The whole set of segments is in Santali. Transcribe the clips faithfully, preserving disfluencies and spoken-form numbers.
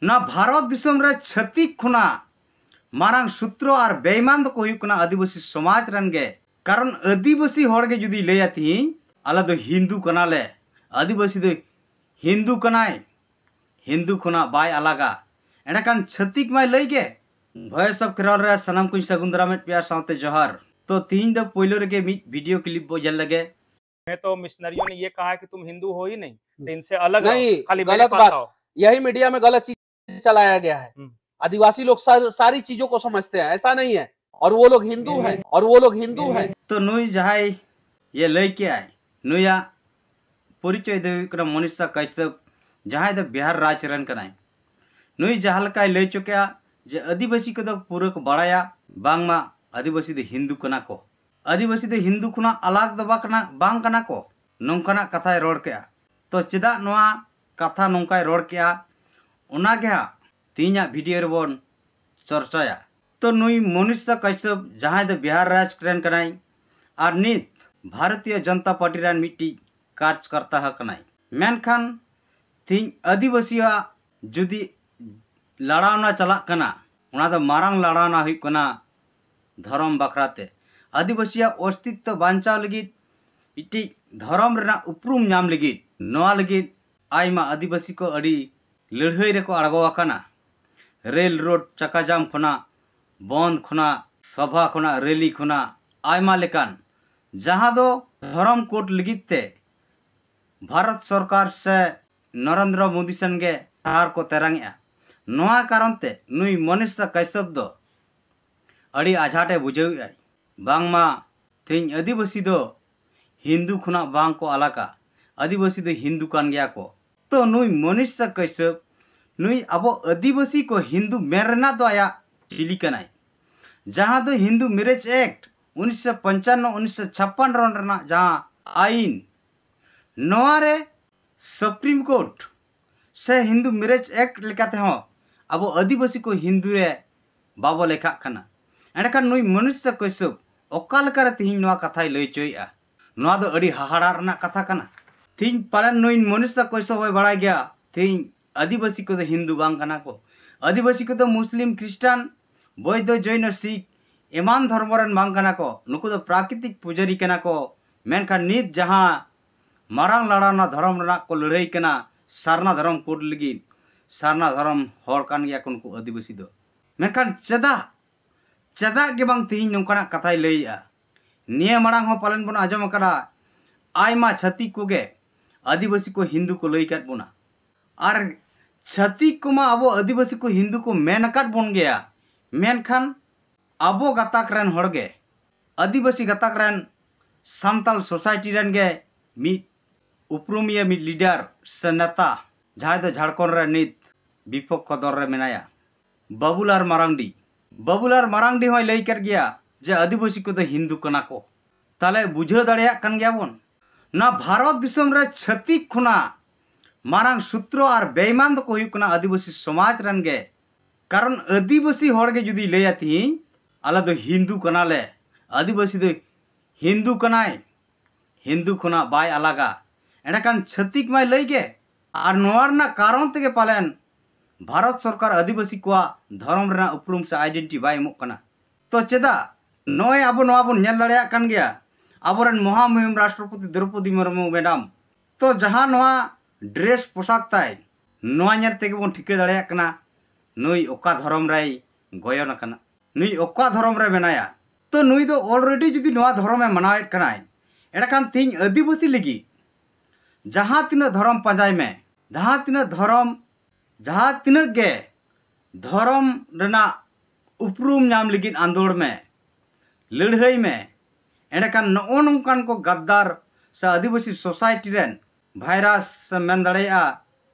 ᱱᱚᱣᱟ ᱵᱷᱟᱨᱚᱛ ᱫᱤᱥᱚᱢ ᱨᱮ ᱪᱷᱟᱹᱛᱤᱠ ᱠᱷᱚᱱᱟᱜ ᱢᱟᱨᱟᱝ ᱥᱩᱛᱨᱚ ᱟᱨ ᱵᱮᱭᱢᱟᱱ ᱫᱚᱠᱚ ᱦᱩᱭᱩᱜ ᱠᱟᱱᱟ ᱟᱹᱫᱤᱵᱟᱹᱥᱤ ᱥᱚᱢᱟᱡᱽ ᱨᱮᱱ ᱜᱮ᱾ ᱠᱟᱨᱚᱱ ᱟᱹᱫᱤᱵᱟᱹᱥᱤ ᱦᱚᱲ ᱜᱮ ᱡᱩᱫᱤ ᱞᱟᱹᱭᱟ ᱛᱤᱦᱤᱧ ᱟᱞᱮ ᱫᱚ ᱦᱤᱱᱫᱩ ᱠᱟᱱᱟᱞᱮ, ᱟᱹᱫᱤᱵᱟᱹᱥᱤ ᱫᱚ ᱦᱤᱱᱫᱩ ᱠᱟᱱᱟᱭ, ᱦᱤᱱᱫᱩ ᱠᱷᱚᱱᱟᱜ ᱵᱟᱭ ᱟᱞᱟᱜᱟ, ᱮᱸᱰᱮᱠᱷᱟᱱ ᱪᱷᱟᱹᱛᱤᱠ ᱢᱟᱭ ᱞᱟᱹᱭ ᱜᱮ᱾ Voice of Kherol ᱨᱮ ᱥᱟᱱᱟᱢ ᱠᱚᱧ ᱥᱟᱹᱜᱩᱱ ᱫᱟᱨᱟᱢᱮᱫ ᱯᱮᱭᱟ ᱥᱟᱶᱛᱮ ᱡᱚᱦᱟᱨ᱾ ᱛᱚ ᱛᱤᱦᱤᱧ ᱫᱚ ᱯᱳᱭᱞᱳ ᱨᱮᱜᱮ ᱢᱤᱫ ᱵᱷᱤᱰᱤᱭᱳ ᱠᱞᱤᱯ ᱵᱚ ᱧᱮᱞ ᱞᱮᱜᱮ᱾ में तो मिशनरियों ने ये कहा है कि तुम हिंदू हो ही नहीं, तो इनसे अलग रहो, नहीं, खाली मेरे गलत पास बात। आओ। यही मीडिया में गलत चीज चलाया गया है। हम्म। आदिवासी लोग सार, सारी चीजों को समझते हैं, ऐसा नहीं है। और वो लोग हिंदू हैं, और वो लोग हिंदू हैं। ᱛᱚ ᱱᱩᱭ ᱡᱟᱦᱟᱸᱭ ᱤᱭᱟᱹ ᱞᱟᱹᱭ ᱠᱮᱜᱼᱟᱭ, ᱱᱩᱭᱟᱜ ᱯᱚᱨᱤᱪᱚᱭ ᱫᱚ ᱦᱩᱭᱩᱜ ᱠᱟᱱᱟ ᱢᱚᱱᱤᱥᱟ ᱠᱟᱥᱭᱚᱯ, ᱡᱟᱦᱟᱸᱭ ᱫᱚ ᱵᱤᱦᱟᱨ ᱨᱟᱡᱽ ᱨᱮᱱ ᱠᱟᱱᱟᱭ᱾ ᱱᱩᱭ ᱡᱟᱦᱟᱸ ᱞᱮᱠᱟᱭ ᱞᱟᱹᱭ ᱦᱚᱪᱚ ᱠᱮᱜᱼᱟ ᱡᱮ ᱟᱹᱫᱤᱵᱟᱹᱥᱤ ᱠᱚᱫᱚ ᱯᱩᱨᱟᱹ ᱠᱚ ᱵᱟᱲᱟᱭᱟ ᱵᱟᱝᱢᱟ ᱟᱹᱫᱤᱵᱟᱹᱥᱤ ᱫᱚ ᱦᱤᱱᱫᱩ ᱠᱟᱱᱟ ᱠᱚ, ᱟᱹᱫᱤᱵᱟᱹᱥᱤ ᱫᱚ ᱦᱤᱱᱫᱩ ᱠᱷᱚᱱᱟᱜ ᱟᱞᱟᱜᱽ ᱫᱚ ᱵᱟ-, ᱠᱟᱱᱟ, ᱵᱟᱝ ᱠᱟᱱᱟ ᱠᱚ, ᱱᱚᱝᱠᱟᱱᱟᱜ ᱠᱟᱛᱷᱟᱭ ᱨᱚᱲ ᱠᱮᱜᱼᱟ᱾ ᱛᱚ ᱪᱮᱫᱟᱜ ᱱᱚᱣᱟ ᱠᱟᱛᱷᱟ ᱱᱚᱝᱠᱟᱭ ᱨᱚᱲ ᱠᱮᱜᱼᱟ, ᱚᱱᱟ ᱜᱮ ᱦᱟᱸᱜ ᱛᱮᱦᱮᱧᱟᱜ ᱵᱷᱤᱰᱤᱭᱳ ᱨᱮᱵᱚᱱ ᱪᱚᱨᱪᱟᱭᱟ᱾ ᱛᱚ ᱱᱩᱭ ᱢᱚᱱᱤᱥᱟ ᱠᱟᱥᱭᱚᱯ, ᱡᱟᱦᱟᱸᱭ ᱫᱚ ᱵᱤᱦᱟᱨ ᱨᱟᱡᱽ ᱨᱮᱱ ᱠᱟᱱᱟᱭ ᱟᱨ ᱱᱤᱛ ᱵᱷᱟᱨᱚᱛᱤᱭᱚ ᱡᱚᱱᱚᱛᱟ ᱯᱟᱨᱴᱤ ᱨᱮᱱ ᱢᱤᱫᱴᱤᱡ ᱠᱟᱨᱡᱽᱠᱚᱨᱛᱟ ᱦᱚᱸ ᱠᱟᱱᱟᱭ, ᱢᱮᱱᱠᱷᱟᱱ ᱛᱮᱦᱮᱧ ᱟᱹᱫᱤᱵᱟᱹᱥᱤᱭᱟᱜ ᱡᱩᱫᱤ ᱞᱟᱲᱟᱣᱱᱟ ᱪᱟᱞᱟᱜ ᱠᱟᱱᱟ, ᱚᱱᱟ ᱫᱚ ᱢᱟᱨᱟᱝ ᱞᱟᱲᱟᱣᱱᱟ ᱦᱩᱭᱩᱜ ᱠᱟᱱᱟ ᱫᱷᱚᱨᱚᱢ ᱵᱟᱠᱷᱨᱟ ᱛᱮ᱾ ᱟᱹᱫᱤᱵᱟᱹᱥᱤᱭᱟᱜ ᱚᱥᱛᱤᱛᱛᱚ ᱵᱟᱧᱪᱟᱣ ᱞᱟᱹᱜᱤᱫ, ᱢᱤᱫᱴᱤᱡ ᱫᱷᱚᱨᱚᱢ ᱨᱮᱱᱟᱜ ᱩᱯᱨᱩᱢ ᱧᱟᱢ ᱞᱟᱹᱜᱤᱫ, ᱱᱚᱣᱟ ᱞᱟᱹᱜᱤᱫ ᱟᱭᱢᱟ ᱟᱹᱫᱤᱵᱟᱹᱥᱤ ᱠᱚ ᱟᱹᱰᱤ ᱞᱟᱹᱲᱦᱟᱹᱭ ᱨᱮᱠᱚ ᱟᱬᱜᱚ ᱟᱠᱟᱱᱟ᱾ ᱨᱮᱞ ᱨᱳᱰ ᱪᱟᱠᱟᱡᱟᱢ ᱠᱷᱚᱱᱟᱜ, ᱵᱚᱱᱫ ᱠᱷᱚᱱᱟᱜ, ᱥᱚᱵᱷᱟ ᱠᱷᱚᱱᱟᱜ, ᱨᱮᱞᱤ ᱠᱷᱚᱱᱟᱜ, ᱟᱭᱢᱟ ᱞᱮᱠᱟᱱ, ᱡᱟᱦᱟᱸ ᱫᱚ ᱫᱷᱚᱨᱚᱢ ᱠᱳᱰ ᱞᱟᱹᱜᱤᱫ ᱛᱮ ᱵᱷᱟᱨᱚᱛ ᱥᱚᱨᱠᱟᱨ ᱥᱮ ᱱᱚᱨᱮᱱᱫᱨᱚ ᱢᱳᱫᱤ ᱥᱮᱱ ᱜᱮ ᱰᱟᱦᱟᱨ ᱠᱚ ᱛᱮᱨᱟᱝᱮᱜᱼᱟ᱾ ᱱᱚᱣᱟ ᱠᱟᱨᱚᱱ ᱛᱮ ᱱᱩᱭ ᱢᱚᱱᱤᱥᱟ ᱠᱟᱥᱭᱚᱯ ᱫᱚ ᱟᱹᱰᱤ ᱟᱡᱷᱟᱴᱮ ᱵᱩᱡᱷᱟᱹᱣᱮᱫᱼᱟᱭ, ᱵᱟᱝᱢᱟ ᱛᱮᱦᱮᱧ ᱟᱹᱫᱤᱵᱟᱹᱥᱤ ᱫᱚ ᱦᱤᱱᱫᱩ ᱠᱷᱚᱱᱟᱜ ᱵᱟᱝ ᱠᱚ ᱟᱞᱟᱜᱟ, ᱟᱹᱫᱤᱵᱟᱹᱥᱤ ᱫᱚ ᱦᱤᱱᱫᱩ ᱠᱟᱱ ᱜᱮᱭᱟ ᱠᱚ᱾ ᱛᱚ ᱱᱩᱭ ᱢᱚᱱᱤᱥᱟ ᱠᱟᱥᱭᱚᱯ, ᱱᱩᱭ ᱟᱵᱚ ᱟᱹᱫᱤᱵᱟᱹᱥᱤ ᱠᱚ ᱦᱤᱱᱫᱩ ᱢᱮᱱ ᱨᱮᱱᱟᱜ ᱫᱚ ᱟᱭᱟᱜ ᱪᱤᱞᱤ ᱠᱟᱱᱟᱭ, ᱡᱟᱦᱟᱸ ᱫᱚ ᱦᱤᱱᱫᱩ ᱢᱮᱨᱮᱡᱽ ᱮᱠᱴ ᱩᱱᱤᱥᱥᱚ ᱯᱚᱧᱪᱟᱱᱱᱚ ᱩᱱᱤᱥᱥᱚ ᱪᱷᱟᱯᱯᱟᱱ ᱨᱚᱱ ᱨᱮᱱᱟᱜ ᱡᱟᱦᱟᱸ ᱟᱭᱤᱱ, ᱱᱚᱣᱟ ᱨᱮ ᱥᱩᱯᱨᱤᱢ ᱠᱳᱨᱴ ᱥᱮ ᱦᱤᱱᱫᱩ ᱢᱮᱨᱮᱡᱽ ᱮᱠᱴ ᱞᱮᱠᱟ ᱛᱮᱦᱚᱸ ᱟᱵᱚ ᱟᱹᱫᱤᱵᱟᱹᱥᱤ ᱠᱚ ᱦᱤᱱᱫᱩ ᱨᱮ ᱵᱟᱵᱚ ᱞᱮᱠᱷᱟᱜ ᱠᱟᱱᱟ᱾ ᱮᱸᱰᱮᱠᱷᱟᱱ ᱱᱩᱭ ᱢᱚᱱᱤᱥᱟ ᱠᱟᱥᱭᱚᱯ ᱚᱠᱟ ᱞᱮᱠᱟᱨᱮ ᱛᱮᱦᱮᱧ ᱱᱚᱣᱟ ᱠᱟᱛᱷᱟᱭ ᱞᱟᱹᱭ ᱦᱚᱪᱚᱭᱮᱫᱼᱟ? ᱱᱚᱣᱟ ᱫᱚ ᱟᱹᱰᱤ ᱦᱟᱦᱟᱲᱟᱜ ᱨᱮᱱᱟᱜ ᱠᱟᱛᱷᱟ ᱠᱟᱱᱟ᱾ ᱛᱮᱦᱮᱧ ᱯᱟᱞᱮᱱ ᱱᱩᱭ ᱢᱚᱱᱤᱥᱟ ᱠᱟᱥᱭᱚᱯ ᱦᱚᱸᱭ ᱵᱟᱲᱟᱭ ᱜᱮᱭᱟ ᱛᱮᱦᱮᱧ ᱟᱹᱫᱤᱵᱟᱹᱥᱤ ᱠᱚᱫᱚ ᱦᱤᱱᱫᱩ ᱵᱟᱝ ᱠᱟᱱᱟ ᱠᱚ᱾ ᱟᱹᱫᱤᱵᱟᱹᱥᱤ ᱠᱚᱫᱚ ᱢᱩᱥᱞᱤᱢ, ᱠᱷᱨᱤᱥᱴᱟᱱ, ᱵᱳᱭᱫᱷᱚ, ᱡᱚᱭᱱᱚ, ᱥᱤᱠᱷ ᱮᱢᱟᱱ ᱫᱷᱚᱨᱢᱚ ᱨᱮᱱ ᱵᱟᱝ ᱠᱟᱱᱟ ᱠᱚ᱾ ᱱᱩᱠᱩ ᱫᱚ ᱯᱨᱟᱠᱨᱤᱛᱤᱠ ᱯᱩᱡᱟᱹᱨᱤ ᱠᱟᱱᱟ ᱠᱚ᱾ ᱢᱮᱱᱠᱷᱟᱱ ᱱᱤᱛ ᱡᱟᱦᱟᱸ ᱢᱟᱨᱟᱝ ᱞᱟᱲᱟᱣᱱᱟ ᱫᱷᱚᱨᱚᱢ ᱨᱮᱱᱟᱜ ᱠᱚ ᱞᱟᱹᱲᱦᱟᱹᱭ ᱠᱟᱱᱟ, ᱥᱟᱨᱱᱟ ᱫᱷᱚᱨᱚᱢ ᱠᱳᱰ ᱞᱟᱹᱜᱤᱫ, ᱥᱟᱨᱱᱟ ᱫᱷᱚᱨᱚᱢ ᱦᱚᱲ ᱠᱟᱱ ᱜᱮᱭᱟ ᱠᱚ ᱱᱩᱠᱩ ᱟᱹᱫᱤᱵᱟᱹᱥᱤ ᱫᱚ᱾ ᱢᱮᱱᱠᱷᱟᱱ ᱪᱮᱫᱟᱜ, ᱪᱮᱫᱟᱜ ᱜᱮ ᱵᱟᱝ ᱛᱮᱦᱮᱧ ᱱᱚᱝᱠᱟᱱᱟᱜ ᱠᱟᱛᱷᱟᱭ ᱞᱟᱹᱭᱮᱜᱼᱟ? ᱱᱤᱭᱟᱹ ᱢᱟᱲᱟᱝ ᱦᱚᱸ ᱯᱟᱞᱮᱱ ᱵᱚᱱ ᱟᱸᱡᱚᱢ ᱟᱠᱟᱫᱟ, ᱟᱭᱢᱟ ᱪᱷᱟᱹᱛᱤᱠ ᱠᱚᱜᱮ ᱟᱹᱫᱤᱵᱟᱹᱥᱤ ᱠᱚ ᱦᱤᱱᱫᱩ ᱠᱚ ᱞᱟᱹᱭ ᱠᱟᱫ ᱵᱚᱱᱟ᱾ ᱟᱨ ᱪᱷᱟᱹᱛᱤᱠ ᱠᱚᱢᱟ ᱟᱵᱚ ᱟᱹᱫᱤᱵᱟᱹᱥᱤ ᱠᱚ ᱦᱤᱱᱫᱩ ᱠᱚ ᱢᱮᱱ ᱟᱠᱟᱫ ᱵᱚᱱ ᱜᱮᱭᱟ, ᱢᱮᱱᱠᱷᱟᱱ ᱟᱵᱚ ᱜᱟᱛᱟᱠ ᱨᱮᱱ ᱦᱚᱲ ᱜᱮ, ᱟᱹᱫᱤᱵᱟᱹᱥᱤ ᱜᱟᱛᱟᱠ ᱨᱮᱱ, ᱥᱟᱱᱛᱟᱞ ᱥᱳᱥᱟᱭᱴᱤ ᱨᱮᱱ ᱜᱮ ᱢᱤᱫ ᱩᱯᱨᱩᱢᱤᱭᱟᱹ, ᱢᱤᱫ ᱞᱤᱰᱟᱨ ᱥᱮ ᱱᱮᱛᱟ, ᱡᱟᱦᱟᱸᱭ ᱫᱚ ᱡᱷᱟᱲᱠᱷᱚᱸᱰ ᱨᱮ ᱱᱤᱛ ᱵᱤᱯᱚᱠᱠᱷᱚ ᱫᱚᱞ ᱨᱮ ᱢᱮᱱᱟᱭᱟ, ᱵᱟᱵᱩᱞᱟᱞ ᱢᱟᱨᱟᱝᱰᱤ᱾ ᱵᱟᱵᱩᱞᱟᱞ ᱢᱟᱨᱟᱝᱰᱤ ᱦᱚᱸᱭ ᱞᱟᱹᱭ ᱠᱮᱫ ᱜᱮᱭᱟ ᱡᱮ ᱟᱹᱫᱤᱵᱟᱹᱥᱤ ᱠᱚᱫᱚ ᱦᱤᱱᱫᱩ ᱠᱟᱱᱟ ᱠᱚ᱾ ᱛᱟᱦᱞᱮ ᱵᱩᱡᱷᱟᱹᱣ ᱫᱟᱲᱮᱭᱟᱜ ᱠᱟᱱ ᱜᱮᱭᱟ ᱵᱚᱱ, ᱱᱚᱣᱟ ᱵᱷᱟᱨᱚᱛ ᱫᱤᱥᱚᱢ ᱨᱮ ᱪᱷᱟᱹᱛᱤᱠ ᱠᱷᱚᱱᱟᱜ ᱢᱟᱨᱟᱝ ᱥᱩᱛᱨᱚ ᱟᱨ ᱵᱮᱭᱢᱟᱱ ᱫᱚᱠᱚ ᱦᱩᱭᱩᱜ ᱠᱟᱱᱟ ᱟᱹᱫᱤᱵᱟᱹᱥᱤ ᱥᱚᱢᱟᱡᱽ ᱨᱮᱱ ᱜᱮ᱾ ᱠᱟᱨᱚᱱ ᱟᱹᱫᱤᱵᱟᱹᱥᱤ ᱦᱚᱲ ᱜᱮ ᱡᱩᱫᱤ ᱞᱟᱹᱭᱟ ᱛᱤᱦᱤᱧ, "ᱟᱞᱮ ᱫᱚ ᱦᱤᱱᱫᱩ ᱠᱟᱱᱟᱞᱮ", ᱟᱹᱫᱤᱵᱟᱹᱥᱤ ᱫᱚ ᱦᱤᱱᱫᱩ ᱠᱟᱱᱟᱭ, ᱦᱤᱱᱫᱩ ᱠᱷᱚᱱᱟᱜ ᱵᱟᱭ ᱟᱞᱟᱜᱟ, ᱮᱸᱰᱮᱠᱷᱟᱱ ᱪᱷᱟᱹᱛᱤᱠ ᱢᱟᱭ ᱞᱟᱹᱭ ᱜᱮ᱾ ᱟᱨ ᱱᱚᱣᱟ ᱨᱮᱱᱟᱜ ᱠᱟᱨᱚᱱ ᱛᱮᱜᱮ ᱯᱟᱞᱮᱱ ᱵᱷᱟᱨᱚᱛ ᱥᱚᱨᱠᱟᱨ ᱟᱹᱫᱤᱵᱟᱹᱥᱤ ᱠᱚᱣᱟᱜ ᱫᱷᱚᱨᱚᱢ ᱨᱮᱱᱟᱜ ᱩᱯᱨᱩᱢ ᱥᱮ ᱟᱭᱰᱮᱱᱴᱤᱴᱤ ᱵᱟᱭ ᱮᱢᱚᱜ ᱠᱟᱱᱟ᱾ ᱛᱚ ᱪᱮᱫᱟᱜ? ᱱᱚᱜᱼᱚᱭ ᱟᱵᱚ ᱱᱚᱣᱟ ᱵᱚᱱ ᱧᱮᱞ ᱫᱟᱲᱮᱭᱟᱜ ᱠᱟᱱ ᱜᱮᱭᱟ, ᱟᱵᱚᱨᱮᱱ ᱢᱚᱦᱟᱢᱩᱦᱤᱢ ᱨᱟᱥᱴᱨᱚᱯᱚᱛᱤ ᱫᱨᱚᱯᱚᱫᱤ ᱢᱩᱨᱢᱩ ᱢᱮᱰᱟᱢ, ᱛᱚ ᱡᱟᱦᱟᱸ ᱱᱚᱣᱟ ᱰᱨᱮᱥ ᱯᱳᱥᱟᱠ ᱛᱟᱭ, ᱱᱚᱣᱟ ᱧᱮᱞ ᱛᱮᱜᱮ ᱵᱚᱱ ᱴᱷᱤᱠᱟᱹ ᱫᱟᱲᱮᱭᱟᱜ ᱠᱟᱱᱟ ᱱᱩᱭ ᱚᱠᱟ ᱫᱷᱚᱨᱚᱢ ᱨᱮᱭ ᱜᱚᱭᱚᱱ ᱟᱠᱟᱱᱟ, ᱱᱩᱭ ᱚᱠᱟ ᱫᱷᱚᱨᱚᱢ ᱨᱮ ᱢᱮᱱᱟᱭᱟ᱾ ᱛᱚ ᱱᱩᱭ ᱫᱚ already ᱡᱩᱫᱤ ᱱᱚᱣᱟ ᱫᱷᱚᱨᱚᱢᱮ ᱢᱟᱱᱟᱣᱮᱫ ᱠᱟᱱᱟᱭ, ᱮᱸᱰᱮᱠᱷᱟᱱ ᱛᱤᱦᱤᱧ ᱟᱹᱫᱤᱵᱟᱹᱥᱤ ᱞᱟᱹᱜᱤᱫ ᱡᱟᱦᱟᱸ ᱛᱤᱱᱟᱹᱜ ᱫᱷᱚᱨᱚᱢ ᱯᱟᱸᱡᱟᱭ ᱢᱮ, ᱡᱟᱦᱟᱸ ᱛᱤᱱᱟᱹᱜ ᱫᱷᱚᱨᱚᱢ, ᱡᱟᱦᱟᱸ ᱛᱤᱱᱟᱹᱜ ᱜᱮ ᱫᱷᱚᱨᱚᱢ ᱨᱮᱱᱟᱜ ᱩᱯᱨᱩᱢ ᱧᱟᱢ ᱞᱟᱹᱜᱤᱫ ᱟᱸᱫᱳᱲ ᱢᱮ, ᱞᱟᱹᱲᱦᱟᱹᱭ ᱢᱮ, ᱮᱸᱰᱮᱠᱷᱟᱱ ᱱᱚᱜᱼᱚ ᱱᱚᱝᱠᱟᱱ ᱠᱚ ᱜᱟᱫᱫᱟᱨ ᱥᱮ ᱟᱹᱫᱤᱵᱟᱹᱥᱤ ᱥᱳᱥᱟᱭᱴᱤ ᱨᱮᱱ ᱵᱷᱟᱭᱨᱟᱥ ᱥᱮ ᱢᱮᱱ ᱫᱟᱲᱮᱭᱟᱜᱼᱟ,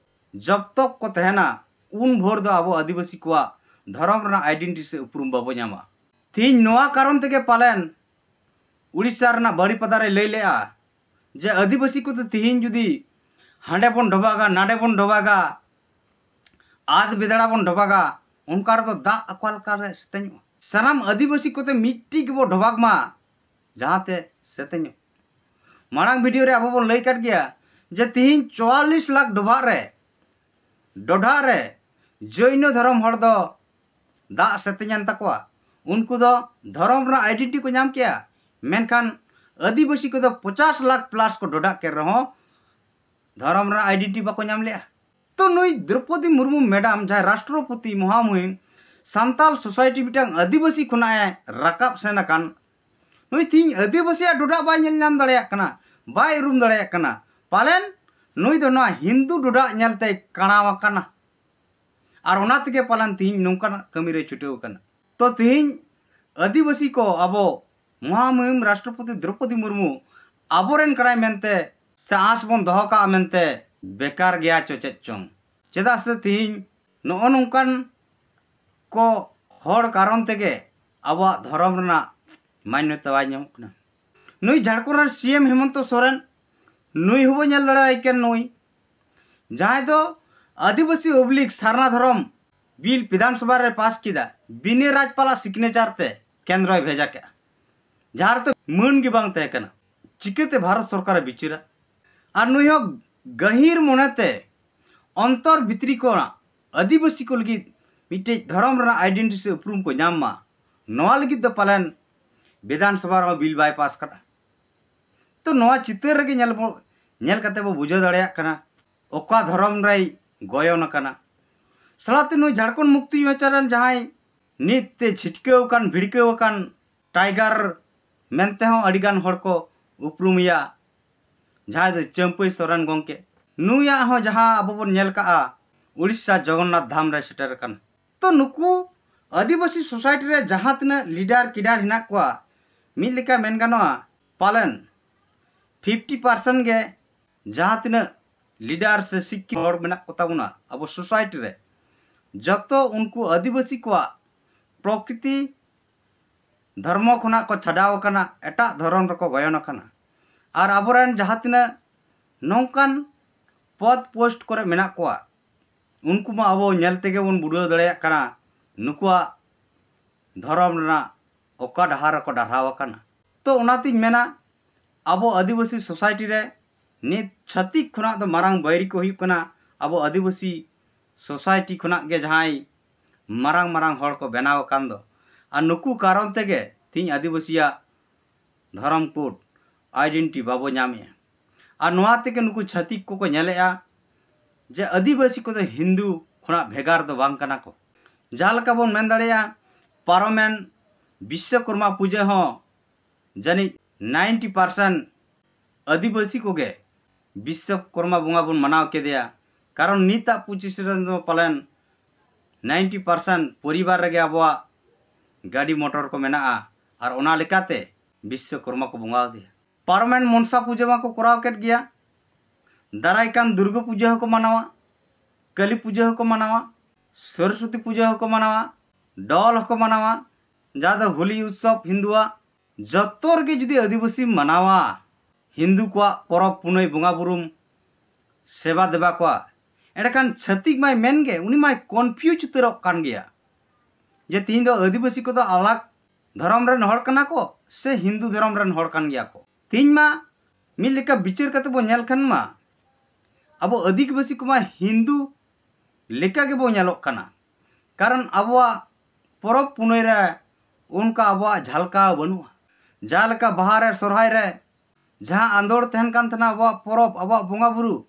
ᱡᱚᱵ ᱛᱚᱠ ᱠᱚ ᱛᱟᱦᱮᱱᱟ, ᱩᱱ ᱵᱷᱳᱨ ᱫᱚ ᱟᱵᱚ ᱟᱹᱫᱤᱵᱟᱹᱥᱤ ᱠᱚᱣᱟᱜ ᱫᱷᱚᱨᱚᱢ ᱨᱮᱱᱟᱜ ᱟᱭᱰᱮᱱᱴᱤᱴᱤ ᱥᱮ ᱩᱯᱨᱩᱢ ᱵᱟᱵᱚ ᱧᱟᱢᱟ᱾ ᱛᱤᱦᱤᱧ ᱱᱚᱣᱟ ᱠᱟᱨᱚᱱ ᱛᱮᱜᱮ ᱯᱟᱞᱮᱱ ᱩᱲᱤᱥᱥᱟ ᱨᱮᱱᱟᱜ ᱵᱟᱨᱤᱯᱟᱫᱟ ᱨᱮᱭ ᱞᱟᱹᱭ ᱞᱮᱜᱼᱟ ᱡᱮ ᱟᱹᱫᱤᱵᱟᱹᱥᱤ ᱠᱚᱫᱚ ᱛᱤᱦᱤᱧ ᱡᱩᱫᱤ ᱦᱟᱸᱰᱮ ᱵᱚᱱ ᱰᱚᱵᱟᱜᱟ, ᱱᱟᱰᱮ ᱵᱚᱱ ᱰᱚᱵᱟᱜᱟ, ᱟᱫ ᱵᱮᱫᱟᱲᱟ ᱵᱚᱱ ᱰᱚᱵᱟᱜᱟ, ᱚᱱᱠᱟ ᱨᱮᱫᱚ ᱫᱟᱜ ᱚᱠᱟ ᱞᱮᱠᱟ ᱨᱮ ᱥᱮᱛᱮᱧᱚᱜᱼᱟ? ᱥᱟᱱᱟᱢ ᱟᱹᱫᱤᱵᱟᱹᱥᱤ ᱠᱚᱛᱮ ᱢᱤᱫᱴᱤᱡ ᱜᱮᱵᱚ ᱰᱚᱵᱟᱜ ᱢᱟ, ᱡᱟᱦᱟᱸᱛᱮ ᱥᱮᱛᱮᱧᱚᱜ᱾ ᱢᱟᱲᱟᱝ ᱵᱷᱤᱰᱤᱭᱳ ᱨᱮ ᱟᱵᱚ ᱵᱚᱱ ᱞᱟᱹᱭ ᱠᱟᱫ ᱜᱮᱭᱟ ᱡᱮ ᱛᱤᱦᱤᱧ ᱪᱩᱣᱟᱞᱞᱤᱥ ᱞᱟᱠᱷ ᱰᱚᱵᱷᱟᱜ ᱨᱮ ᱰᱚᱰᱷᱟ ᱨᱮ ᱡᱚᱭᱱᱚ ᱫᱷᱚᱨᱚᱢ ᱦᱚᱲ ᱫᱚ ᱫᱟᱜ ᱥᱮᱛᱮᱧᱮᱱ ᱛᱟᱠᱚᱣᱟ᱾ ᱩᱱᱠᱩ ᱫᱚ ᱫᱷᱚᱨᱚᱢ ᱨᱮᱱᱟᱜ ᱟᱭᱰᱮᱱᱴᱤᱴᱤ ᱠᱚ ᱧᱟᱢ ᱠᱮᱜᱼᱟ, ᱢᱮᱱᱠᱷᱟᱱ ᱟᱹᱫᱤᱵᱟᱹᱥᱤ ᱠᱚᱫᱚ ᱯᱚᱪᱟᱥ ᱞᱟᱠᱷ ᱯᱞᱟᱥ ᱠᱚ ᱰᱚᱰᱷᱟᱜ ᱠᱮᱫ ᱨᱮᱦᱚᱸ ᱫᱷᱚᱨᱚᱢ ᱨᱮᱱᱟᱜ ᱟᱭᱰᱮᱱᱴᱤᱴᱤ ᱵᱟᱠᱚ ᱧᱟᱢ ᱞᱮᱜᱼᱟ᱾ ᱛᱚ ᱱᱩᱭ ᱫᱨᱚᱯᱚᱫᱤ ᱢᱩᱨᱢᱩ ᱢᱮᱰᱟᱢ, ᱡᱟᱦᱟᱸᱭ ᱨᱟᱥᱴᱨᱚᱯᱚᱛᱤ ᱢᱚᱦᱟᱢᱩᱦᱤᱢ ᱥᱟᱱᱛᱟᱞ ᱥᱳᱥᱟᱭᱴᱤ, ᱢᱤᱫᱴᱟᱝ ᱟᱹᱫᱤᱵᱟᱹᱥᱤ ᱠᱷᱚᱱᱟᱜ ᱮ ᱨᱟᱠᱟᱵ ᱥᱮᱱ ᱟᱠᱟᱱ, ᱱᱩᱭ ᱛᱮᱦᱤᱧ ᱟᱹᱫᱤᱵᱟᱹᱥᱤᱭᱟᱜ ᱰᱚᱰᱷᱟᱜ ᱵᱟᱭ ᱧᱮᱞ ᱧᱟᱢ ᱫᱟᱲᱮᱭᱟᱜ ᱠᱟᱱᱟ, ᱵᱟᱭ ᱩᱨᱩᱢ ᱫᱟᱲᱮᱭᱟᱜ ᱠᱟᱱᱟ᱾ ᱯᱟᱞᱮᱱ ᱱᱩᱭ ᱫᱚ ᱱᱚᱣᱟ ᱦᱤᱱᱫᱩ ᱰᱚᱰᱷᱟᱜ ᱧᱮᱞᱛᱮᱭ ᱠᱟᱬᱟᱣ ᱟᱠᱟᱱᱟ, ᱟᱨ ᱚᱱᱟ ᱛᱮᱜᱮ ᱯᱟᱞᱮᱱ ᱛᱮᱦᱤᱧ ᱱᱚᱝᱠᱟᱱᱟᱜ ᱠᱟᱹᱢᱤ ᱨᱮ ᱪᱷᱩᱴᱟᱹᱣ ᱟᱠᱟᱱᱟ᱾ ᱛᱚ ᱛᱮᱦᱤᱧ ᱟᱹᱫᱤᱵᱟᱹᱥᱤ ᱠᱚ ᱟᱵᱚ ᱢᱚᱦᱟᱢᱩᱦᱤᱢ ᱨᱟᱥᱴᱨᱚᱯᱚᱛᱤ ᱫᱨᱚᱯᱚᱫᱤ ᱢᱩᱨᱢᱩ ᱟᱵᱚᱨᱮᱱ ᱠᱟᱱᱟᱭ ᱢᱮᱱᱛᱮ ᱥᱮ ᱟᱸᱥ ᱵᱚᱱ ᱫᱚᱦᱚ ᱠᱟᱜᱼᱟ ᱢᱮᱱᱛᱮ ᱵᱮᱠᱟᱨ ᱜᱮᱭᱟ ᱪᱚ ᱪᱮᱫ ᱪᱚᱝ᱾ ᱪᱮᱫᱟᱜ ᱥᱮ ᱛᱮᱦᱤᱧ ᱱᱚᱜᱼᱚ ᱱᱚᱝᱠᱟᱱ ᱠᱚ ᱦᱚᱲ ᱠᱟᱨᱚᱱ ᱛᱮᱜᱮ ᱟᱵᱚᱣᱟᱜ ᱫᱷᱚᱨᱚᱢ ᱨᱮᱱᱟᱜ ᱢᱟᱱᱱᱚᱛᱟ ᱵᱟᱭ ᱧᱟᱢᱚᱜ ᱠᱟᱱᱟ᱾ ᱱᱩᱭ ᱡᱷᱟᱲᱠᱷᱚᱸᱰ ᱨᱮᱱ ᱥᱤ ᱮᱢ ᱦᱮᱢᱚᱱᱛᱚ ᱥᱚᱨᱮᱱ, ᱱᱩᱭ ᱦᱚᱸᱵᱚ ᱧᱮᱞ ᱫᱟᱲᱮᱭᱟᱭ ᱠᱟᱱ, ᱱᱩᱭ ᱡᱟᱦᱟᱸᱭ ᱫᱚ ᱟᱹᱫᱤᱵᱟᱹᱥᱤ ᱚᱵᱽᱞᱤᱠ ᱥᱟᱨᱱᱟ ᱫᱷᱚᱨᱚᱢ ᱵᱤᱞ ᱵᱤᱫᱷᱟᱱ ᱥᱚᱵᱷᱟ ᱨᱮ ᱯᱟᱥ ᱠᱮᱫᱟ, ᱵᱤᱱᱟᱹ ᱨᱟᱡᱽᱯᱟᱞᱟᱜ ᱥᱤᱜᱽᱱᱮᱪᱟᱨ ᱛᱮ ᱠᱮᱱᱫᱨᱚᱭ ᱵᱷᱮᱡᱟ ᱠᱮᱫᱼᱟ, ᱡᱟᱦᱟᱸ ᱨᱮᱫᱚ ᱢᱟᱹᱱ ᱜᱮ ᱵᱟᱝ ᱛᱟᱦᱮᱸ ᱠᱟᱱᱟ᱾ ᱪᱤᱠᱟᱹᱛᱮ ᱵᱷᱟᱨᱚᱛ ᱥᱚᱨᱠᱟᱨᱮ ᱵᱤᱪᱟᱹᱨᱟ? ᱟᱨ ᱱᱩᱭ ᱦᱚᱸ ᱜᱟᱹᱦᱤᱨ ᱢᱚᱱᱮᱛᱮ ᱚᱱᱛᱚᱨ ᱵᱷᱤᱛᱨᱤ ᱠᱚ ᱟᱹᱫᱤᱵᱟᱹᱥᱤ ᱠᱚ ᱞᱟᱹᱜᱤᱫ ᱢᱤᱫᱴᱮᱡ ᱫᱷᱚᱨᱚᱢ ᱨᱮᱱᱟᱜ ᱟᱭᱰᱮᱱᱴᱤᱴᱤ ᱥᱮ ᱩᱯᱨᱩᱢ ᱠᱚ ᱧᱟᱢ ᱢᱟ, ᱱᱚᱣᱟ ᱞᱟᱹᱜᱤᱫ ᱫᱚ ᱯᱟᱞᱮᱱ ᱵᱤᱫᱷᱟᱱ ᱥᱚᱵᱷᱟ ᱨᱮᱦᱚᱸ ᱵᱤᱞ ᱵᱟᱭ ᱯᱟᱥ ᱠᱟᱫᱟ᱾ ᱛᱚ ᱱᱚᱣᱟ ᱪᱤᱛᱟᱹᱨ ᱨᱮᱜᱮ ᱧᱮᱞ ᱵᱚ-, ᱧᱮᱞ ᱠᱟᱛᱮ ᱵᱚ ᱵᱩᱡᱷᱟᱹᱣ ᱫᱟᱲᱮᱭᱟᱜ ᱠᱟᱱᱟ ᱚᱠᱟ ᱫᱷᱚᱨᱚᱢ ᱨᱮᱭ ᱜᱚᱭᱚᱱ ᱟᱠᱟᱱᱟ᱾ ᱥᱟᱞᱟᱛᱮ ᱱᱩᱭ ᱡᱷᱟᱲᱠᱷᱚᱸᱰ ᱢᱩᱠᱛᱤ ᱢᱳᱨᱪᱟ ᱨᱮᱱ ᱡᱟᱦᱟᱸᱭ ᱱᱤᱛ ᱛᱮ ᱪᱷᱤᱴᱠᱟᱹᱣ ᱟᱠᱟᱱ, ᱵᱷᱤᱲᱠᱟᱹᱣ ᱟᱠᱟᱱ ᱴᱟᱭᱜᱟᱨ ᱢᱮᱱᱛᱮ ᱦᱚᱸ ᱟᱹᱰᱤᱜᱟᱱ ᱦᱚᱲ ᱠᱚ ᱩᱯᱨᱩᱢᱮᱭᱟ, ᱡᱟᱦᱟᱸᱭ ᱫᱚ ᱪᱟᱹᱢᱯᱟᱹᱭ ᱥᱚᱨᱮᱱ ᱜᱚᱢᱠᱮ, ᱱᱩᱭᱟᱜ ᱦᱚᱸ ᱡᱟᱦᱟᱸ ᱟᱵᱚ ᱵᱚᱱ ᱧᱮᱞ ᱠᱟᱜᱼᱟ ᱩᱲᱤᱥᱥᱟ ᱡᱚᱜᱚᱱᱱᱟᱛᱷ ᱫᱷᱟᱢ ᱨᱮ ᱥᱮᱴᱮᱨ ᱟᱠᱟᱱᱟ᱾ ᱛᱚ ᱱᱩᱠᱩ ᱟᱹᱫᱤᱵᱟᱹᱥᱤ ᱥᱳᱥᱟᱭᱴᱤ ᱨᱮ ᱡᱟᱦᱟᱸ ᱛᱤᱱᱟᱹᱜ ᱞᱤᱰᱟᱨ ᱠᱤᱰᱟᱨ ᱦᱮᱱᱟᱜ ᱠᱚᱣᱟ, ᱢᱤᱫ ᱞᱮᱠᱟ ᱢᱮᱱ ᱜᱟᱱᱚᱜᱼᱟ, ᱯᱟᱞᱮᱱ ᱯᱷᱤᱯᱴᱤ ᱯᱟᱨᱥᱮᱱᱴ ᱜᱮ ᱡᱟᱦᱟᱸ ᱛᱤᱱᱟᱹᱜ ᱞᱤᱰᱟᱨ ᱥᱮ ᱥᱤᱠᱠᱷᱤᱛ ᱦᱚᱲ ᱢᱮᱱᱟᱜ ᱠᱚ ᱛᱟᱵᱚᱱᱟ ᱟᱵᱚ ᱥᱳᱥᱟᱭᱴᱤ ᱨᱮ, ᱡᱚᱛᱚ ᱩᱱᱠᱩ ᱟᱹᱫᱤᱵᱟᱹᱥᱤ ᱠᱚᱣᱟᱜ ᱯᱨᱚᱠᱨᱤᱛᱤ ᱫᱷᱚᱨᱢᱚ ᱠᱷᱚᱱᱟᱜ ᱠᱚ ᱪᱷᱟᱰᱟᱣ ᱟᱠᱟᱱᱟ, ᱮᱴᱟᱜ ᱫᱷᱚᱨᱚᱢ ᱨᱮᱠᱚ ᱜᱚᱭᱚᱱ ᱟᱠᱟᱱᱟ᱾ ᱟᱨ ᱟᱵᱚᱨᱮᱱ ᱡᱟᱦᱟᱸ ᱛᱤᱱᱟᱹᱜ ᱱᱚᱝᱠᱟᱱ ᱯᱚᱫᱽ ᱯᱳᱥᱴ ᱠᱚᱨᱮ ᱢᱮᱱᱟᱜ ᱠᱚᱣᱟ, ᱩᱱᱠᱩ ᱢᱟ ᱟᱵᱚ ᱧᱮᱞ ᱛᱮᱜᱮ ᱵᱚᱱ ᱵᱩᱰᱷᱟᱹᱣ ᱫᱟᱲᱮᱭᱟᱜ ᱠᱟᱱᱟ ᱱᱩᱠᱩᱣᱟᱜ ᱫᱷᱚᱨᱚᱢ ᱨᱮᱱᱟᱜ ᱚᱠᱟ ᱰᱟᱦᱟᱨ ᱨᱮᱠᱚ ᱰᱟᱨᱦᱟᱣ ᱟᱠᱟᱱᱟ᱾ ᱛᱚ ᱚᱱᱟᱛᱤᱧ ᱢᱮᱱᱟ, ᱟᱵᱚ ᱟᱹᱫᱤᱵᱟᱹᱥᱤ ᱥᱳᱥᱟᱭᱴᱤ ᱨᱮ ᱱᱤᱛ ᱪᱷᱟᱹᱛᱤᱠ ᱠᱷᱚᱱᱟᱜ ᱫᱚ ᱢᱟᱨᱟᱝ ᱵᱟᱹᱭᱨᱤ ᱠᱚ ᱦᱩᱭᱩᱜ ᱠᱟᱱᱟ ᱟᱵᱚ ᱟᱹᱫᱤᱵᱟᱹᱥᱤ ᱥᱳᱥᱟᱭᱴᱤ ᱠᱷᱚᱱᱟᱜ ᱜᱮ ᱡᱟᱦᱟᱸᱭ ᱢᱟᱨᱟᱝ ᱢᱟᱨᱟᱝ ᱦᱚᱲ ᱠᱚ ᱵᱮᱱᱟᱣ ᱟᱠᱟᱱ ᱫᱚ, ᱟᱨ ᱱᱩᱠᱩ ᱠᱟᱨᱚᱱ ᱛᱮᱜᱮ ᱛᱤᱦᱤᱧ ᱟᱹᱫᱤᱵᱟᱹᱥᱤᱭᱟᱜ ᱫᱷᱚᱨᱚᱢ ᱠᱳᱰ ᱟᱭᱰᱮᱱᱴᱤᱴᱤ ᱵᱟᱵᱚ ᱧᱟᱢᱮᱜᱼᱟ᱾ ᱟᱨ ᱱᱚᱣᱟ ᱛᱮᱜᱮ ᱱᱩᱠᱩ ᱪᱷᱟᱹᱛᱤᱠ ᱠᱚᱠᱚ ᱧᱮᱞᱮᱜᱼᱟ ᱡᱮ ᱟᱹᱫᱤᱵᱟᱹᱥᱤ ᱠᱚᱫᱚ ᱦᱤᱱᱫᱩ ᱠᱷᱚᱱᱟᱜ ᱵᱷᱮᱜᱟᱨ ᱫᱚ ᱵᱟᱝ ᱠᱟᱱᱟ ᱠᱚ᱾ ᱡᱟᱦᱟᱸ ᱞᱮᱠᱟ ᱵᱚᱱ ᱢᱮᱱ ᱫᱟᱲᱮᱭᱟᱜᱼᱟ, ᱯᱟᱨᱚᱢᱮᱱ ᱵᱤᱥᱥᱚᱠᱚᱨᱢᱟ ᱯᱩᱡᱟᱹ ᱦᱚᱸ ᱡᱟᱹᱱᱤᱡ ᱱᱟᱭᱤᱱᱴᱤ ᱯᱟᱨᱥᱮᱱᱴ ᱟᱹᱫᱤᱵᱟᱹᱥᱤ ᱠᱚᱜᱮ ᱵᱤᱥᱥᱚᱠᱚᱨᱢᱟ ᱵᱚᱸᱜᱟ ᱵᱚᱱ ᱢᱟᱱᱟᱣ ᱠᱮᱫᱮᱭᱟ᱾ ᱠᱟᱨᱚᱱ ᱱᱤᱛᱟᱜ ᱯᱚᱸᱪᱤᱥ ᱨᱮ ᱫᱚ ᱯᱟᱞᱮᱱ ᱱᱟᱭᱤᱱᱴᱤ ᱯᱟᱨᱥᱮᱱᱴ ᱯᱚᱨᱤᱵᱟᱨ ᱨᱮᱜᱮ ᱟᱵᱚᱣᱟᱜ ᱜᱟᱹᱰᱤ ᱢᱚᱴᱚᱨ ᱠᱚ ᱢᱮᱱᱟᱜᱼᱟ, ᱟᱨ ᱚᱱᱟ ᱞᱮᱠᱟᱛᱮ ᱵᱤᱥᱥᱚᱠᱚᱨᱢᱟ ᱠᱚ ᱵᱚᱸᱜᱟ ᱟᱫᱮᱭᱟ᱾ ᱯᱟᱨᱚᱢᱮᱱ ᱢᱚᱱᱥᱟ ᱯᱩᱡᱟᱹ ᱢᱟᱠᱚ ᱠᱚᱨᱟᱣ ᱠᱮᱫ ᱜᱮᱭᱟ, ᱫᱟᱨᱟᱭ ᱠᱟᱱ ᱫᱩᱨᱜᱟᱹ ᱯᱩᱡᱟᱹ ᱦᱚᱸᱠᱚ ᱢᱟᱱᱟᱣᱟ, ᱠᱟᱹᱞᱤ ᱯᱩᱡᱟᱹ ᱦᱚᱸᱠᱚ ᱢᱟᱱᱟᱣᱟ, ᱥᱚᱨᱚᱥᱚᱛᱤ ᱯᱩᱡᱟᱹ ᱦᱚᱸᱠᱚ ᱢᱟᱱᱟᱣᱟ, ᱰᱚᱞ ᱦᱚᱸᱠᱚ ᱢᱟᱱᱟᱣᱟ, ᱡᱟᱦᱟᱸ ᱫᱚ ᱦᱳᱞᱤ ᱩᱛᱥᱚᱵ ᱦᱤᱱᱫᱩᱣᱟᱜ᱾ ᱡᱚᱛᱚ ᱨᱮᱜᱮ ᱡᱩᱫᱤ ᱟᱹᱫᱤᱵᱟᱹᱥᱤᱢ ᱢᱟᱱᱟᱣᱟ, ᱦᱤᱱᱫᱩ ᱠᱚᱣᱟᱜ ᱯᱚᱨᱚᱵᱽ ᱯᱩᱱᱟᱹᱭ ᱵᱚᱸᱜᱟ ᱵᱩᱨᱩᱢ ᱥᱮᱵᱟ ᱫᱮᱵᱟ ᱠᱚᱣᱟ, ᱮᱸᱰᱮᱠᱷᱟᱱ ᱪᱷᱟᱹᱛᱤᱠ ᱢᱟᱭ ᱢᱮᱱ ᱜᱮ, ᱩᱱᱤ ᱢᱟᱭ ᱠᱚᱱᱯᱷᱤᱭᱩᱡᱽ ᱩᱛᱟᱹᱨᱚᱜ ᱠᱟᱱ ᱜᱮᱭᱟ ᱡᱮ ᱛᱤᱦᱤᱧ ᱫᱚ ᱟᱹᱫᱤᱵᱟᱹᱥᱤ ᱠᱚᱫᱚ ᱟᱞᱟᱜᱽ ᱫᱷᱚᱨᱚᱢ ᱨᱮᱱ ᱦᱚᱲ ᱠᱟᱱᱟ ᱠᱚ ᱥᱮ ᱦᱤᱱᱫᱩ ᱫᱷᱚᱨᱚᱢ ᱨᱮᱱ ᱦᱚᱲ ᱠᱟᱱ ᱜᱮᱭᱟ ᱠᱚ᱾ ᱛᱤᱦᱤᱧ ᱢᱟ ᱢᱤᱫ ᱞᱮᱠᱟ ᱵᱤᱪᱟᱹᱨ ᱠᱟᱛᱮ ᱵᱚᱱ ᱧᱮᱞ ᱠᱷᱟᱱ ᱢᱟ, ᱟᱵᱚ ᱟᱹᱫᱤᱵᱟᱹᱥᱤ ᱠᱚᱢᱟ ᱦᱤᱱᱫᱩ ᱞᱮᱠᱟ ᱜᱮᱵᱚ ᱧᱮᱞᱚᱜ ᱠᱟᱱᱟ᱾ ᱠᱟᱨᱚᱱ ᱟᱵᱚᱣᱟᱜ ᱯᱚᱨᱚᱵᱽ ᱯᱩᱱᱟᱹᱭ ᱨᱮ ᱚᱱᱠᱟ ᱟᱵᱚᱣᱟᱜ ᱡᱷᱟᱞᱠᱟᱣ ᱵᱟᱹᱱᱩᱜᱼᱟ᱾ ᱡᱟᱦᱟᱸ ᱞᱮᱠᱟ ᱵᱟᱦᱟ ᱨᱮ, ᱥᱚᱨᱦᱟᱭ ᱨᱮ ᱡᱟᱦᱟᱸ ᱟᱸᱫᱳᱲ ᱛᱟᱦᱮᱱ ᱠᱟᱱ ᱛᱟᱦᱮᱱᱟ ᱟᱵᱚᱣᱟᱜ ᱯᱚᱨᱚᱵᱽ, ᱟᱵᱚᱣᱟᱜ ᱵᱚᱸᱜᱟ ᱵᱩᱨᱩ,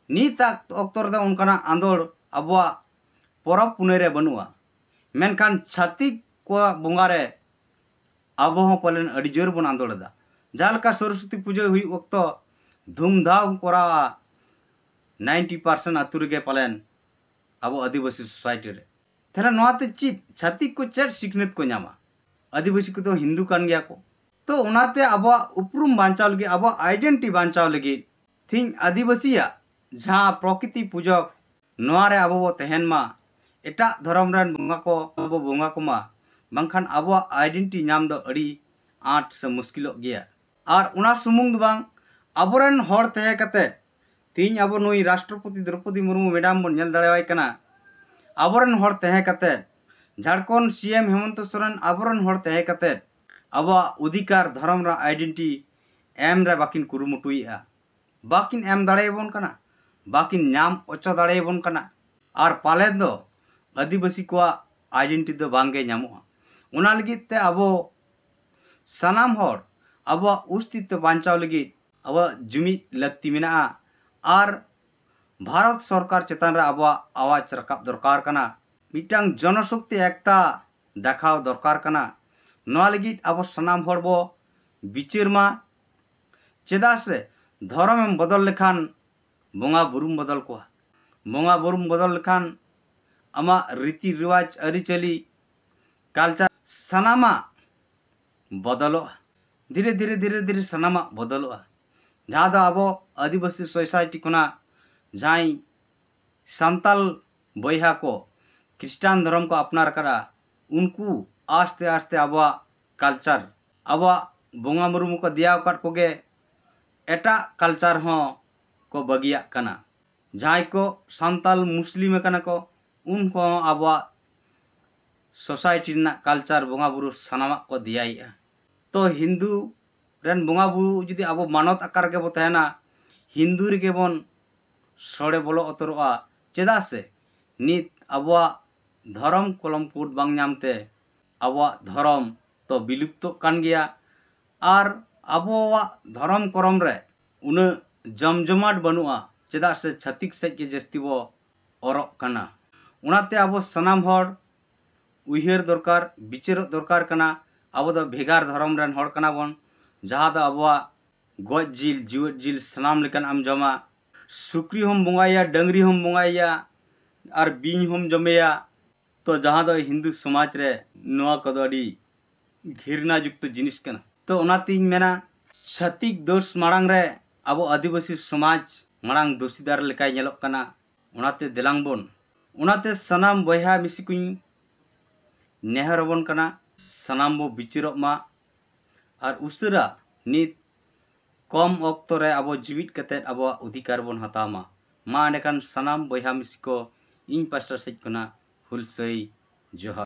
ᱱᱤᱛᱟᱜ ᱚᱠᱛᱚ ᱨᱮᱫᱚ ᱚᱱᱠᱟᱱᱟᱜ ᱟᱸᱫᱳᱲ ᱟᱵᱚᱣᱟᱜ ᱯᱚᱨᱚᱵᱽ ᱯᱩᱱᱟᱹᱭ ᱨᱮ ᱵᱟᱹᱱᱩᱜᱼᱟ᱾ ᱢᱮᱱᱠᱷᱟᱱ ᱪᱷᱟᱹᱛᱤᱠ ᱠᱚᱣᱟᱜ ᱵᱚᱸᱜᱟ ᱨᱮ ᱟᱵᱚ ᱦᱚᱸ ᱯᱟᱞᱮᱱ ᱟᱹᱰᱤ ᱡᱳᱨ ᱵᱚᱱ ᱟᱸᱫᱳᱲ ᱮᱫᱟ᱾ ᱡᱟᱦᱟᱸ ᱞᱮᱠᱟ ᱥᱚᱨᱚᱥᱚᱛᱤ ᱯᱩᱡᱟᱹ ᱦᱩᱭᱩᱜ ᱚᱠᱛᱚ ᱫᱷᱩᱢᱫᱷᱟᱢ ᱠᱚᱨᱟᱣᱟ, ᱱᱟᱭᱤᱱᱴᱤ ᱯᱟᱨᱥᱮᱱᱴ ᱟᱹᱛᱩ ᱨᱮᱜᱮ ᱯᱟᱞᱮᱱ ᱟᱵᱚ ᱟᱹᱫᱤᱵᱟᱹᱥᱤ ᱥᱳᱥᱟᱭᱴᱤ ᱨᱮ᱾ ᱛᱟᱦᱞᱮ ᱱᱚᱣᱟᱛᱮ ᱪᱮᱫ ᱪᱷᱟᱹᱛᱤᱠ ᱠᱚ ᱪᱮᱫ ᱥᱤᱠᱷᱱᱟᱹᱛ ᱠᱚ ᱧᱟᱢᱟ? ᱟᱹᱫᱤᱵᱟᱹᱥᱤ ᱠᱚᱫᱚ ᱦᱤᱱᱫᱩ ᱠᱟᱱ ᱜᱮᱭᱟ ᱠᱚ᱾ ᱛᱚ ᱚᱱᱟᱛᱮ ᱟᱵᱚᱣᱟᱜ ᱩᱯᱨᱩᱢ ᱵᱟᱧᱪᱟᱣ ᱞᱟᱹᱜᱤᱫ, ᱟᱵᱚᱣᱟᱜ ᱟᱭᱰᱮᱱᱴᱤᱴᱤ ᱵᱟᱧᱪᱟᱣ ᱞᱟᱹᱜᱤᱫ ᱛᱤᱦᱤᱧ ᱟᱹᱫᱤᱵᱟᱹᱥᱤᱭᱟᱜ ᱡᱟᱦᱟᱸ ᱯᱨᱚᱠᱨᱤᱛᱤ ᱯᱩᱡᱚᱠ, ᱱᱚᱣᱟ ᱨᱮ ᱟᱵᱚ ᱵᱚ ᱛᱟᱦᱮᱱ ᱢᱟ᱾ ᱮᱴᱟᱜ ᱫᱷᱚᱨᱚᱢ ᱨᱮᱱ ᱵᱚᱸᱜᱟ ᱠᱚ ᱟᱵᱚ ᱵᱚᱸᱜᱟ ᱠᱚᱢᱟ, ᱵᱟᱝᱠᱷᱟᱱ ᱟᱵᱚᱣᱟᱜ ᱟᱭᱰᱮᱱᱴᱤᱴᱤ ᱧᱟᱢ ᱫᱚ ᱟᱹᱰᱤ ᱟᱸᱴ ᱥᱮ ᱢᱩᱥᱠᱤᱞᱚᱜ ᱜᱮᱭᱟ᱾ ᱟᱨ ᱚᱱᱟ ᱥᱩᱢᱩᱝ ᱫᱚ ᱵᱟᱝ, ᱟᱵᱚᱨᱮᱱ ᱦᱚᱲ ᱛᱟᱦᱮᱸ ᱠᱟᱛᱮ ᱛᱮᱦᱮᱧ ᱟᱵᱚ ᱱᱩᱭ ᱨᱟᱥᱴᱨᱚᱯᱚᱛᱤ ᱫᱨᱚᱯᱚᱫᱤ ᱢᱩᱨᱢᱩ ᱢᱮᱰᱟᱢ ᱵᱚᱱ ᱧᱮᱞ ᱫᱟᱲᱮᱣᱟᱭ ᱠᱟᱱᱟ᱾ ᱟᱵᱚᱨᱮᱱ ᱦᱚᱲ ᱛᱟᱦᱮᱸ ᱠᱟᱛᱮ, ᱡᱷᱟᱲᱠᱷᱚᱸᱰ ᱥᱤ ᱮᱢ ᱦᱮᱢᱚᱱᱛᱚ ᱥᱚᱨᱮᱱ ᱟᱵᱚᱨᱮᱱ ᱦᱚᱲ ᱛᱟᱦᱮᱸ ᱠᱟᱛᱮ ᱟᱵᱚᱣᱟᱜ ᱚᱫᱷᱤᱠᱟᱨ, ᱫᱷᱚᱨᱚᱢ ᱨᱮᱱᱟᱜ ᱟᱭᱰᱮᱱᱴᱤᱴᱤ ᱮᱢ ᱨᱮ ᱵᱟᱹᱠᱤᱱ ᱠᱩᱨᱩᱢᱩᱴᱩᱭᱮᱫᱼᱟ, ᱵᱟᱹᱠᱤᱱ ᱮᱢ ᱫᱟᱲᱮᱭᱟᱵᱚᱱ ᱠᱟᱱᱟ, ᱵᱟᱹᱠᱤᱱ ᱧᱟᱢ ᱦᱚᱪᱚ ᱫᱟᱲᱮᱭᱟᱵᱚᱱ ᱠᱟᱱᱟ᱾ ᱟᱨ ᱯᱟᱞᱮᱱ ᱫᱚ ᱟᱹᱫᱤᱵᱟᱹᱥᱤ ᱠᱚᱣᱟᱜ ᱟᱭᱰᱮᱱᱴᱤᱴᱤ ᱫᱚ ᱵᱟᱝᱜᱮ ᱧᱟᱢᱚᱜᱼᱟ᱾ ᱚᱱᱟ ᱞᱟᱹᱜᱤᱫ ᱛᱮ ᱟᱵᱚ ᱥᱟᱱᱟᱢ ᱦᱚᱲ ᱟᱵᱚᱣᱟᱜ ᱚᱥᱛᱤᱛᱛᱚ ᱵᱟᱧᱪᱟᱣ ᱞᱟᱹᱜᱤᱫ ᱟᱵᱚᱣᱟᱜ ᱡᱩᱢᱤᱫ ᱞᱟᱹᱠᱛᱤ ᱢᱮᱱᱟᱜᱼᱟ᱾ ᱟᱨ ᱵᱷᱟᱨᱚᱛ ᱥᱚᱨᱠᱟᱨ ᱪᱮᱛᱟᱱ ᱨᱮ ᱟᱵᱚᱣᱟᱜ ᱟᱣᱟᱡᱽ ᱨᱟᱠᱟᱵ ᱫᱚᱨᱠᱟᱨ ᱠᱟᱱᱟ, ᱢᱤᱫᱴᱟᱝ ᱡᱚᱱᱚᱥᱚᱠᱛᱤ ᱮᱠᱛᱟ ᱫᱮᱠᱷᱟᱣ ᱫᱚᱨᱠᱟᱨ ᱠᱟᱱᱟ᱾ ᱱᱚᱣᱟ ᱞᱟᱹᱜᱤᱫ ᱟᱵᱚ ᱥᱟᱱᱟᱢ ᱦᱚᱲ ᱵᱚ ᱵᱤᱪᱟᱹᱨ ᱢᱟ᱾ ᱪᱮᱫᱟᱜ ᱥᱮ ᱫᱷᱚᱨᱚᱢ ᱮᱢ ᱵᱚᱫᱚᱞ ᱞᱮᱠᱷᱟᱱ ᱵᱚᱸᱜᱟ ᱵᱩᱨᱩᱢ ᱵᱚᱫᱚᱞ ᱠᱚᱣᱟ, ᱵᱚᱸᱜᱟ ᱵᱩᱨᱩᱢ ᱵᱚᱫᱚᱞ ᱞᱮᱠᱷᱟᱱ ᱟᱢᱟᱜ ᱨᱤᱛᱤ ᱨᱮᱣᱟᱡᱽ, ᱟᱹᱨᱤᱪᱟᱹᱞᱤ, ᱠᱟᱞᱪᱟᱨ ᱥᱟᱱᱟᱢᱟᱜ ᱵᱚᱫᱚᱞᱚᱜᱼᱟ᱾ ᱫᱷᱤᱨᱮ ᱫᱷᱤᱨᱮ ᱫᱷᱤᱨᱮ ᱫᱷᱤᱨᱮ ᱥᱟᱱᱟᱢᱟᱜ ᱵᱚᱫᱚᱞᱚᱜᱼᱟ᱾ ᱡᱟᱦᱟᱸ ᱫᱚ ᱟᱵᱚ ᱟᱹᱫᱤᱵᱟᱹᱥᱤ ᱥᱳᱥᱟᱭᱴᱤ ᱠᱷᱚᱱᱟᱜ ᱡᱟᱦᱟᱸᱭ ᱥᱟᱱᱛᱟᱞ ᱵᱚᱭᱦᱟ ᱠᱚ ᱠᱷᱨᱤᱥᱴᱟᱱ ᱫᱷᱚᱨᱚᱢ ᱠᱚ ᱟᱯᱱᱟᱨ ᱟᱠᱟᱫᱟ, ᱩᱱᱠᱩ ᱟᱥᱛᱮ ᱟᱥᱛᱮ ᱟᱵᱚᱣᱟᱜ ᱠᱟᱞᱪᱟᱨ, ᱟᱵᱚᱣᱟᱜ ᱵᱚᱸᱜᱟ ᱵᱩᱨᱩ ᱠᱚ ᱫᱮᱭᱟᱣ ᱟᱠᱟᱫ ᱠᱚᱜᱮ ᱮᱴᱟᱜ ᱠᱟᱞᱪᱟᱨ ᱦᱚᱸ ᱠᱚ ᱵᱟᱹᱜᱤᱭᱟᱜ ᱠᱟᱱᱟ᱾ ᱡᱟᱦᱟᱸᱭ ᱠᱚ ᱥᱟᱱᱛᱟᱞ ᱢᱩᱥᱞᱤᱢ ᱟᱠᱟᱱᱟ ᱠᱚ, ᱩᱱᱠᱩ ᱦᱚᱸ ᱟᱵᱚᱣᱟᱜ ᱥᱳᱥᱟᱭᱴᱤ ᱨᱮᱱᱟᱜ ᱠᱟᱞᱪᱟᱨ, ᱵᱚᱸᱜᱟ ᱵᱩᱨᱩ ᱥᱟᱱᱟᱢᱟᱜ ᱠᱚ ᱫᱮᱭᱟᱭᱮᱫᱼᱟ᱾ ᱛᱚ ᱦᱤᱱᱫᱩ ᱨᱮᱱ ᱵᱚᱸᱜᱟ ᱵᱩᱨᱩ ᱡᱩᱫᱤ ᱟᱵᱚ ᱢᱟᱱᱚᱛ ᱟᱠᱟᱨ ᱨᱮᱜᱮ ᱵᱚ ᱛᱟᱦᱮᱱᱟ, ᱦᱤᱱᱫᱩ ᱨᱮᱜᱮ ᱵᱚᱱ ᱥᱚᱲᱮ ᱵᱚᱞᱚ ᱩᱛᱟᱹᱨᱚᱜᱼᱟ᱾ ᱪᱮᱫᱟᱜ ᱥᱮ ᱱᱤᱛ ᱟᱵᱚᱣᱟᱜ ᱫᱷᱚᱨᱚᱢ ᱠᱚᱞᱚᱢ ᱠᱳᱰ ᱵᱟᱝ ᱧᱟᱢᱛᱮ ᱟᱵᱚᱣᱟᱜ ᱫᱷᱚᱨᱚᱢ ᱛᱚ ᱵᱤᱞᱩᱯᱛᱚᱜ ᱠᱟᱱ ᱜᱮᱭᱟ᱾ ᱟᱨ ᱟᱵᱚᱣᱟᱜ ᱫᱷᱚᱨᱚᱢ ᱠᱚᱨᱚᱢ ᱨᱮ ᱩᱱᱟᱹᱜ ᱡᱚᱢᱡᱚᱢᱟᱴ ᱵᱟᱹᱱᱩᱜᱼᱟ, ᱪᱮᱫᱟᱜ ᱥᱮ ᱪᱷᱟᱹᱛᱤᱠ ᱥᱮᱫ ᱜᱮ ᱡᱟᱹᱥᱛᱤ ᱵᱚ ᱚᱨᱚᱜ ᱠᱟᱱᱟ᱾ ᱚᱱᱟᱛᱮ ᱟᱵᱚ ᱥᱟᱱᱟᱢ ᱦᱚᱲ ᱩᱭᱦᱟᱹᱨ ᱫᱚᱨᱠᱟᱨ, ᱵᱤᱪᱟᱹᱨᱚᱜ ᱫᱚᱨᱠᱟᱨ ᱠᱟᱱᱟ᱾ ᱟᱵᱚ ᱫᱚ ᱵᱷᱮᱜᱟᱨ ᱫᱷᱚᱨᱚᱢ ᱨᱮᱱ ᱦᱚᱲ ᱠᱟᱱᱟ ᱵᱚᱱ, ᱡᱟᱦᱟᱸ ᱫᱚ ᱟᱵᱚᱣᱟᱜ ᱜᱚᱡ ᱡᱤᱞ, ᱡᱤᱣᱮᱫ ᱡᱤᱞ ᱥᱟᱱᱟᱢ ᱞᱮᱠᱟᱱᱟᱜ ᱮᱢ ᱡᱚᱢᱟ᱾ ᱥᱩᱠᱨᱤ ᱦᱚᱸᱢ ᱵᱚᱸᱜᱟᱭᱮᱭᱟ, ᱰᱟᱹᱝᱨᱤ ᱦᱚᱸᱢ ᱵᱚᱸᱜᱟᱭᱮᱭᱟ, ᱟᱨ ᱵᱤᱧ ᱦᱚᱸᱢ ᱡᱚᱢᱮᱭᱟ᱾ ᱛᱚ ᱡᱟᱦᱟᱸ ᱫᱚ ᱦᱤᱱᱫᱩ ᱥᱚᱢᱟᱡᱽ ᱨᱮ ᱱᱚᱣᱟ ᱠᱚᱫᱚ ᱟᱹᱰᱤ ᱜᱷᱤᱨᱱᱟ ᱡᱩᱠᱛᱚ ᱡᱤᱱᱤᱥ ᱠᱟᱱᱟ᱾ ᱛᱚ ᱚᱱᱟᱛᱤᱧ ᱢᱮᱱᱟ, ᱪᱷᱟᱹᱛᱤᱠ ᱫᱳᱥ ᱢᱟᱲᱟᱝ ᱨᱮ ᱟᱵᱚ ᱟᱹᱫᱤᱵᱟᱹᱥᱤ ᱥᱚᱢᱟᱡᱽ ᱢᱟᱲᱟᱝ ᱫᱳᱥᱤᱫᱟᱨ ᱞᱮᱠᱟᱭ ᱧᱮᱞᱚᱜ ᱠᱟᱱᱟ᱾ ᱚᱱᱟᱛᱮ ᱫᱮᱞᱟᱝ ᱵᱚᱱ, ᱚᱱᱟᱛᱮ ᱥᱟᱱᱟᱢ ᱵᱚᱭᱦᱟ ᱢᱤᱥᱤ ᱠᱚᱧ ᱱᱮᱦᱚᱨ ᱟᱵᱚᱱ ᱠᱟᱱᱟ, ᱥᱟᱱᱟᱢ ᱵᱚ ᱵᱤᱪᱟᱹᱨᱚᱜ ᱢᱟ᱾ ᱟᱨ ᱩᱥᱟᱹᱨᱟ ᱱᱤᱛ ᱠᱚᱢ ᱚᱠᱛᱚ ᱨᱮ ᱟᱵᱚ ᱡᱩᱢᱤᱫ ᱠᱟᱛᱮᱫ ᱟᱵᱚᱣᱟᱜ ᱚᱫᱷᱤᱠᱟᱨ ᱵᱚᱱ ᱦᱟᱛᱟᱣ ᱢᱟ᱾ ᱢᱟ ᱮᱸᱰᱮᱠᱷᱟᱱ ᱥᱟᱱᱟᱢ ᱵᱚᱭᱦᱟ ᱢᱤᱥᱤ ᱠᱚ, ᱤᱧ ᱯᱟᱥᱴᱟ ᱥᱮᱫ ᱠᱷᱚᱱᱟᱜ ᱦᱩᱞᱥᱟᱹᱭ ᱡᱚᱦᱟᱨ᱾